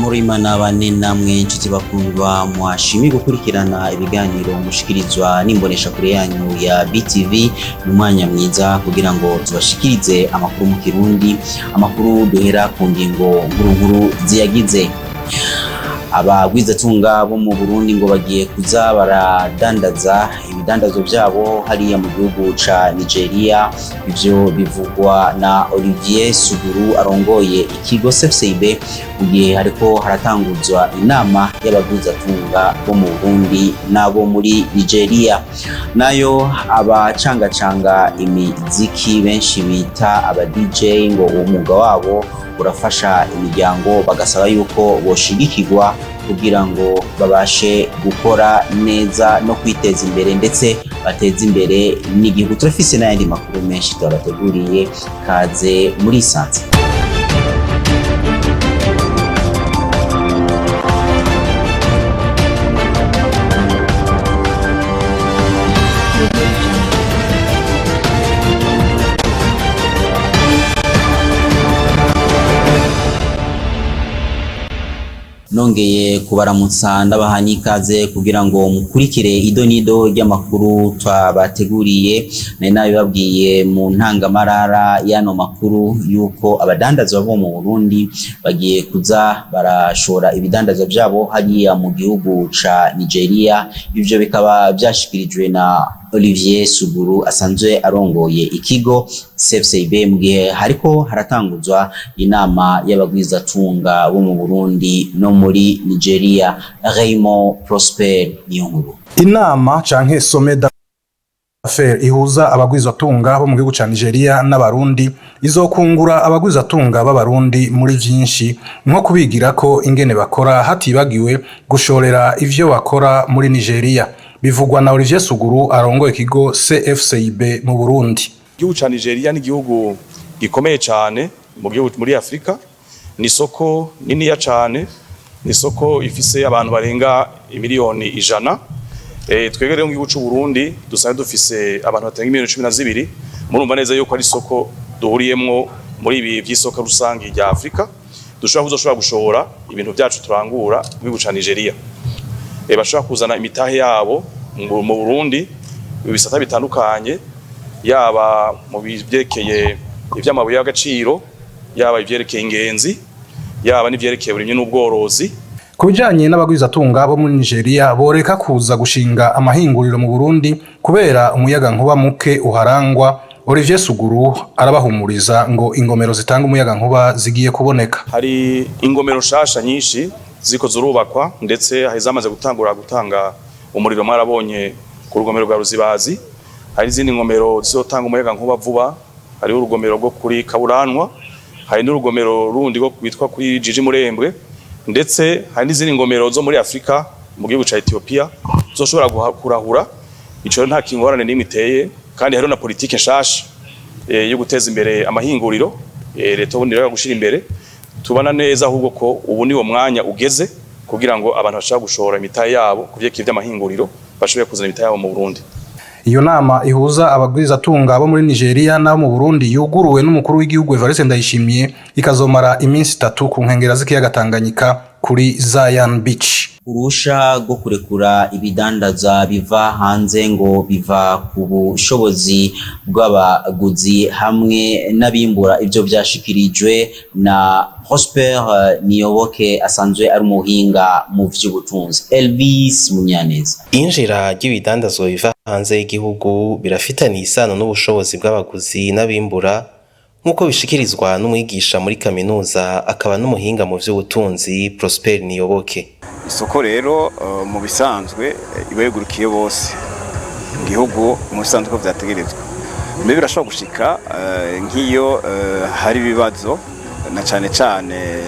Amahoro y'Imana bane namwe nshuti bakundwa, mwashimye gukurikirana ibiganiro mushikirizwa n'imboneshakure yanyu ya BTV. Ni umwanya mwiza kugira ngo tubashikirize amakuru mu Kirundi, amakuru duhera ku ngingo nkuru nkuru ziyagize. Abagwizatunga bo mu Burundi ngo bagiye kuza baradandaza ibidandazo vyabo hariya mu gihugu ca Nigeria. Ivyo bivugwa na Olivier Suguru arongoye ikigo CFCIB, mu gihe hariko haratanguzwa inama y'abagwizatunga bo mu Burundi n'abo muri Nigeria. Nayo abacangacanga imiziki benshi bita aba DJ ngo uwo mwuga wabo urafasha imiryango, bagasaba yuko boshigikirwa kugira ngo babashe gukora neza no kwiteza imbere, ndetse bateze imbere n'igihugu. Turafise n'ayandi makuru menshi tubateguriye, kaze muri isanze. Nongeye kubaramutsa, ndabaha n'ikaze kugira ngo mukurikire idonido ry'amakuru twabateguriye. Nari nabibabwiye mu ntangamarara y'ano makuru yuko abadandaza bo mu Burundi bagiye kuza barashora ibidandazwa vyabo hariya mu gihugu ca Nigeria. Ivyo bikaba vyashikirijwe na Olivier Suguru asanzwe arongoye ikigo CFCIB, mu gihe hariko haratanguzwa inama y'abagwizatunga bo mu Burundi no muri Nigeria. Raymond Prosper Niyonkuru. Inama canke sommet d'affaires ihuza abagwizatunga bo mu gihugu ca Nigeria n'Abarundi izokungura abagwizatunga b'Abarundi muri vyinshi, nko kubigirako ingene bakora, hatibagiwe gushorera ivyo bakora muri Nigeria. Bivugwa na Olivier Suguru arongoye ikigo CFCIB mu Burundi. Igihugu ca Nigeria ni igihugu gikomeye cane mu gihugu muri Afrika, ni isoko niniya cane, ni isoko ifise abantu barenga 100 miliyoni. Twebwe rero mu gihugu c'u Burundi dusanzwe dufise abantu barenga 12 miliyoni, murumva neza yuko ari isoko duhuriyemwo muri ibi vy'isoko rusangi rya Afrika, dushobora kuzoshobora gushora ibintu vyacu turangura mu gihugu ca Nigeria. Bashobora kuzana imitahe yabo mu Burundi mu bisata bitandukanye, yaba mu byerekeye ivy'amabuye y'agaciro, yaba ivyerekeye ingenzi, yaba n'ivyerekeye uburimyi n'ubworozi. Ku bijanye n'abagwizatunga bo muri Nigeria boreka kuza gushinga amahinguriro mu Burundi kubera umuyaga nkuba muke uharangwa, Olivier Suguru arabahumuriza ngo ingomero zitanga umuyaga nkuba zigiye kuboneka. Hari ingomero nshasha nyinshi ziko zurubakwa, ndetse hari zamaze gutangura gutanga umuriro, mwarabonye ku rugomero rwa Ruzibazi. Hari izindi ngomero zizotanga umuyaga nkuba vuba, hariho urugomero rwo kuri Kaburanwa, hari n'urugomero rundi rwo rwitwa kuri Jiji Murembwe, ndetse hari n'izindi ngomero zo muri Afrika mu gihugu ca Ethiopia zoshobora kurahura. Ico nta kingorane n'imwe iteye, kandi hariho na politike nshasha yo guteza imbere amahinguriro, leta ubundi rero gushira imbere. Tubona neza ahubwo ko ubu ni wo mwanya ugeze kugira ngo abantu bashaka gushora imitahe yabo ku vyerekeye vy'amahinguriro bashobore kuzana imitahe yabo mu Burundi. Iyo nama ihuza abagwizatunga bo muri Nigeria n'abo mu Burundi yuguruwe n'umukuru w'igihugu Evariste Ndayishimiye, ikazomara iminsi 3 ku nkengera z'ikiyaga Tanganyika kuri Zion Beach. Urusha rwo kurekura ibidandaza biva hanze ngo biva ku bushobozi bw'abaguzi hamwe n'abimbura. Ivyo vyashikirijwe na Prosper Niyoboke asanzwe ari umuhinga mu vy'ubutunzi. Elvis Munyaneza. Injira ry'ibidandazwa biva hanze y'igihugu birafitaniye isano n'ubushobozi bw'abaguzi n'abimbura, nk'uko bishikirizwa n'umwigisha muri kaminuza akaba n'umuhinga mu vy'ubutunzi Prosper Niyoboke. Isoko rero mu bisanzwe iba yugurukiye bose mu gihugu, mu bisanzwe ko vyategerezwa. Mbe birashobora gushika nk'iyo hari ibibazo, na cane cane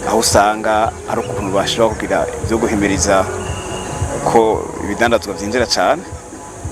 aho usanga hari ukuntu bashobora kugira ivyo guhimiriza ko ibidandazwa vyinjira cane.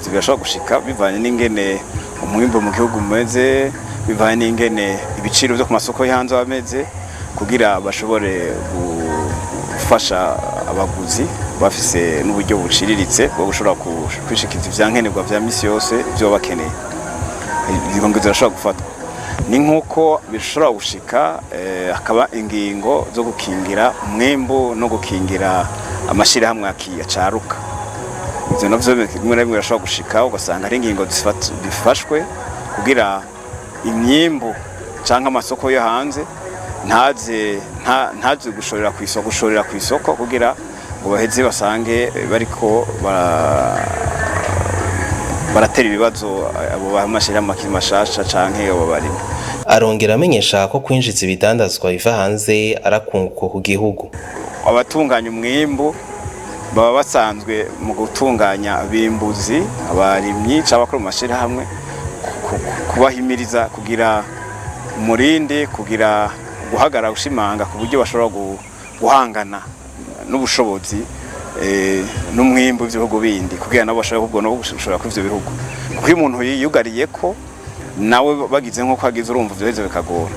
Ivyo birashobora gushika bivanye n'ingene umwimbu mu gihugu umeze, bivanye n'ingene ibiciro vyo ku masoko yo hanze bameze, kugira bashobore gufasha abaguzi bafise n'uburyo buciriritse bwo gushobora kwishikiza ivyankenerwa vya misi yose ivyo bakeneye. Izo ngingo zirashobora gufatwa. Ni nk'uko bishobora gushika hakaba ingingo zo gukingira umwimbu no gukingira amashyirahamwe acaruka. Ivyo navyo rimwe na rimwe birashobora gushika, ugasanga hari ingingo zifashwe kugira imyimbu canke amasoko yo hanze ntaze gushorera ku isoko kugira ngo baheze basange bariko baratera ibibazo abo b'amashirahamwe akiri mashasha canke abo barimyi. Arongera amenyesha ko kwinjiza ibidandazwa biva hanze arakunguko ku gihugu. Abatunganya umwimbu baba basanzwe mu gutunganya abimbuzi, abarimyi canke abakora mu mashirahamwe, kubahimiriza kugira umurindi, kugira guhagarara, gushimanga ku buryo bashobora guhangana n'ubushobozi n'umwimbu w'ibihugu bindi, kugira nabo bashobore kubwo no gushobora kuri ivyo bihugu, kuko iyo umuntu yiyugariye ko nawe bagize nk'uko agize, urumva vyoheza bikagora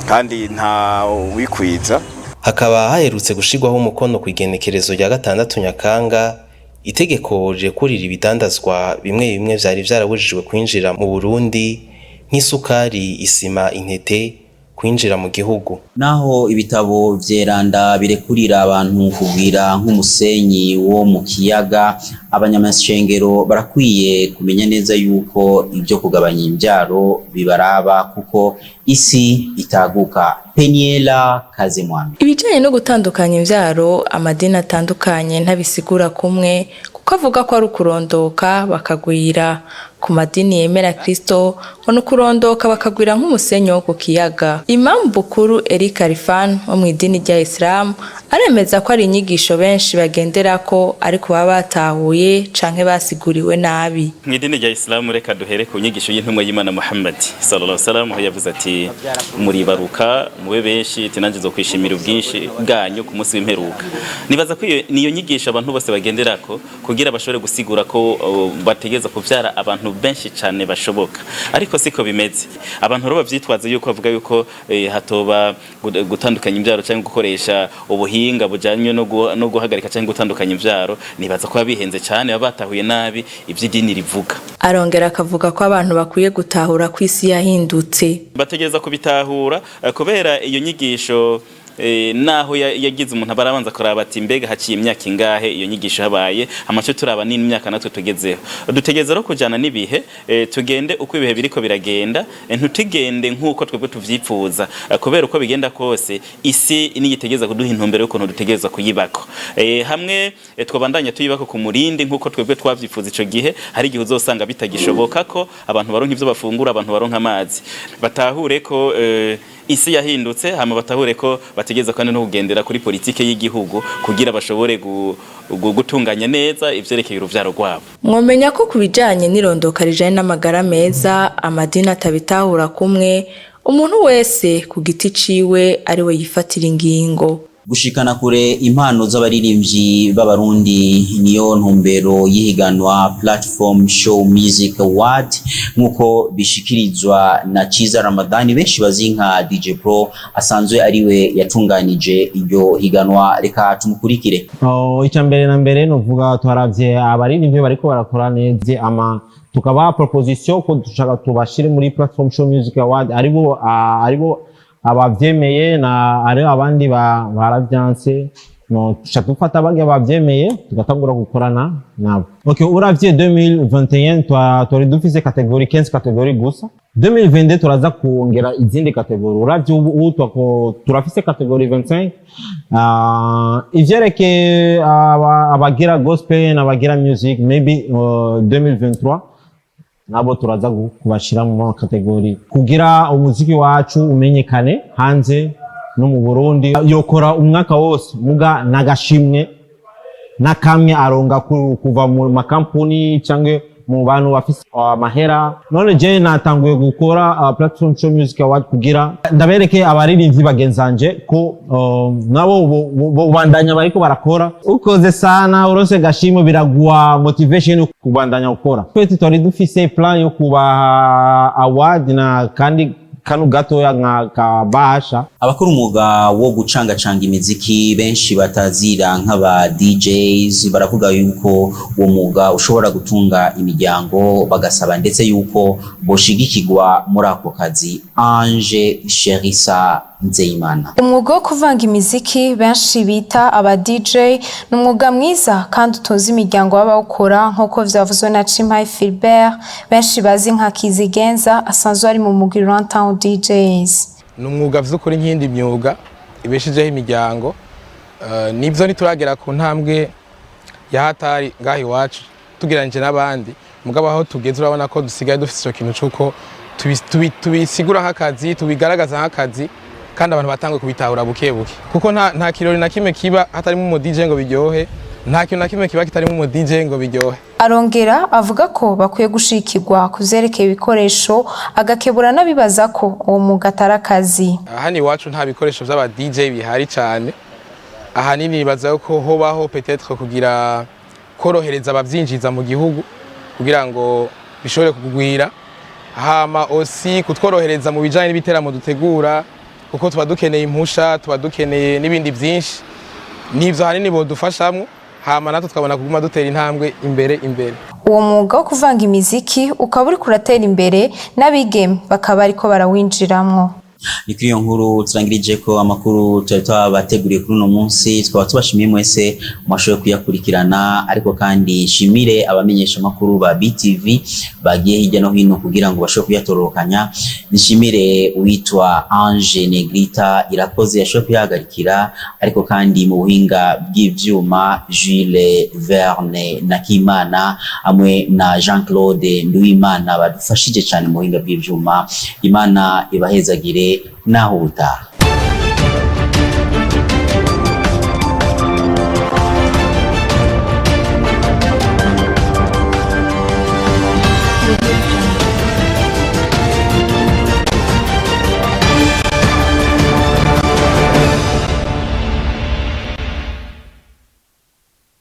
kandi nta wikwiza. Hakaba haherutse gushirwaho umukono ku igenekerezo rya 6 Nyakanga itegeko rirekurira ibidandazwa bimwe bimwe vyari vyarabujijwe kwinjira mu Burundi, nk'isukari, isima, intete, kwinjira mu gihugu. Naho ibitabo vyeranda birekurira abantu kugwira nk'umusenyi wo mu kiyaga, abanyamashengero barakwiye kumenya neza yuko ibyo kugabanya imbyaro bibaraba, kuko isi itaguka. Peniela Kazemwami. Ibijanye no gutandukanya imvyaro, amadini atandukanye ntabisigura kumwe, kuko avuga ko ari ukurondoka bakagwira. Ku madini yemera Kristo, ngo ni ukurondoka bakagwira nk'umusenyi wo ku kiyaga. Imamu Bukuru Eric Arifan wo mu idini rya Islam aremeza ko ari inyigisho benshi bagenderako, ariko baba batahuye canke basiguriwe nabi. Mu idini rya Isilamu, reka duhere ku nyigisho y'intumwa y'Imana Muhammad sallallahu alaihi wasallam, aho yavuze ati: "Muribaruka mube benshi, ati nanjye kwishimira ubwinshi bwanyu ku munsi w'imperuka." Nibaza ko iyo niyo nyigisho abantu bose bagenderako kugira bashobore gusigura ko bategeza kuvyara abantu benshi cyane bashoboka, ariko siko bimeze. Abantu rero bavyitwaza yuko bavuga yuko hatoba gutandukanya imbyaro cyangwa gukoresha ubuhinga bujanye no guhagarika cyangwa gutandukanya imbyaro, nibaza ko bihenze cyane, baba batahuye nabi ivy'idini rivuga. Arongera akavuga ko abantu bakwiye gutahura ko isi yahindutse. Bategereza kubitahura, kubera iyo nyigisho naho yagize umuntu barabanza kuraba ati: "Mbega haciye imyaka ingahe iyo nyigisho habaye?" Amaco turaba n'imyaka natwe tugezeho. Dutegereza rero kujana n'ibihe, tugende uko ibihe biriko biragenda, ntitugende nk'uko twebwe tuvyipfuza, kubera uko bigenda kose isi niyitegeza kuduha intumbero y'ukuntu dutegereza kuyibako. Hamwe twabandanya tuyibako ku murindi nk'uko twebwe twavyifuza, ico gihe hari igihe uzosanga bitagishoboka ko abantu baronka ivyo bafungura, abantu baronka amazi. Batahure ko isi yahindutse, hama batahure ko bategereza kandi no kugendera kuri politike y'igihugu kugira bashobore gutunganya neza ivyerekeye uruvyaro rwabo. Mwomenya ko ku bijanye n'irondoka rijanye n'amagara meza, amadini atabitahura kumwe. Umuntu wese ku giti ciwe ari we yifatira ingingo. Gushikana kure impano z'abaririmbyi b'Abarundi niyo ntumbero y'ihiganwa Platform Show Music Award, nk'uko bishikirizwa na Ciza Ramadani, benshi bazi nka DJ Pro, asanzwe ariwe yatunganije iryo higanwa. Reka tumukurikire. Oh, icya mbere na mbere nuvuga twaravye abaririmbyi bariko barakora neza, ama tukabaha proposition ko dushaka tubashire muri Platform Show Music Award. Aribo abavyemeye na ari abandi baravyanse. No tuca dufata barya bavyemeye, tugatangura gukorana nabo. Okay, uravye 2021 twari dufise catégorie 15 catégorie gusa. 2022 turaza kongera izindi catégorie. Uravye ubu turafise catégorie 25, ivyerekeye abagira gospel n'abagira music. Maybe 2023 nabo turaza kubashira mu catégorie kugira umuziki wacu umenyekane hanze no mu Burundi. Yokora umwaka wose muga nagashimwe nakamwe aronga kuva mu makampuni cyangwa mu bantu bafise amahera. None je natanguye gukora Platform Show Music Award kugira ndabereke abaririmbyi bagenzanje ko nabo bo bandanya bariko barakora. Ukoze sana uronse gashimwe, biraguha motivation yo kubandanya gukora. Twese twari dufise plan yo kubaha award na kandi. kanu gatoya nka kabasha. Abakora umwuga wo gucangacanga imiziki benshi batazira nk'aba DJs baravuga yuko uwo mwuga ushobora gutunga imiryango, bagasaba ndetse yuko boshigikirwa muri ako kazi. Ange Sherisa Nzeyimana. Umwuga wo kuvanga imiziki benshi bita aba DJ ni umwuga mwiza kandi utunze imiryango w'abawukora, nk'uko vyavuzwe na Chimpaye Philbert benshi bazi nka Kizigenza, asanzwe ari mu mugwi Runtown DJs. Ni umwuga vy'ukuri nk'iyindi myuga ibeshejeho imiryango. Nivyo, ntituragera ku ntambwe ya hatari ngaha iwacu tugereranije n'abandi, mugabo aho tugeze urabona ko dusigaye dufite ico kintu c'uko tubisigura nk'akazi, tubigaragaza nk'akazi, kandi abantu batanguye kubitahura buke buke, kuko nta kirori na kimwe kiba hatarimo umu DJ ngo biryohe, nta kintu na kimwe kiba kitarimo umu DJ ngo biryohe. Arongera avuga ko bakwiye gushikirwa ku vyerekeye ibikoresho, agakebura n'abibaza ko uwo mwuga atari akazi. Hano iwacu nta bikoresho vy'aba DJ bihari cyane. Ahanini nibaza ko hobaho peut-être kugira korohereza abavyinjiza mu gihugu kugira ngo bishobore kugwira, hama aussi kutworohereza mu bijanye n'ibiteramo dutegura, kuko tuba dukeneye impusha, tuba dukeneye n'ibindi vyinshi. Nivyo ahanini bodufashamwo, hama natwe tukabona kuguma dutera intambwe imbere imbere. Uwo mwuga wo kuvanga imiziki ukaba uriko uratera imbere, n'abigeme bakaba bariko barawinjiramwo. Ni kuri iyo nkuru turangirije ko amakuru twari twabateguriye kuri uno munsi. Tukaba tubashimiye mwese mwashoboye kuyakurikirana, ariko kandi nshimire abamenyesha amakuru ba BTV bagiye hirya no hino kugira ngo bashobore kuyatororokanya. Nshimire uwitwa Ange Negrita Irakoze yashoboye kuyahagarikira, ariko kandi mu buhinga bw'ivyuma Jules Verne Nakimana hamwe na Jean Claude Nduwimana badufashije cyane mu buhinga bw'ivyuma. Imana ibahezagire, naho ubutaha.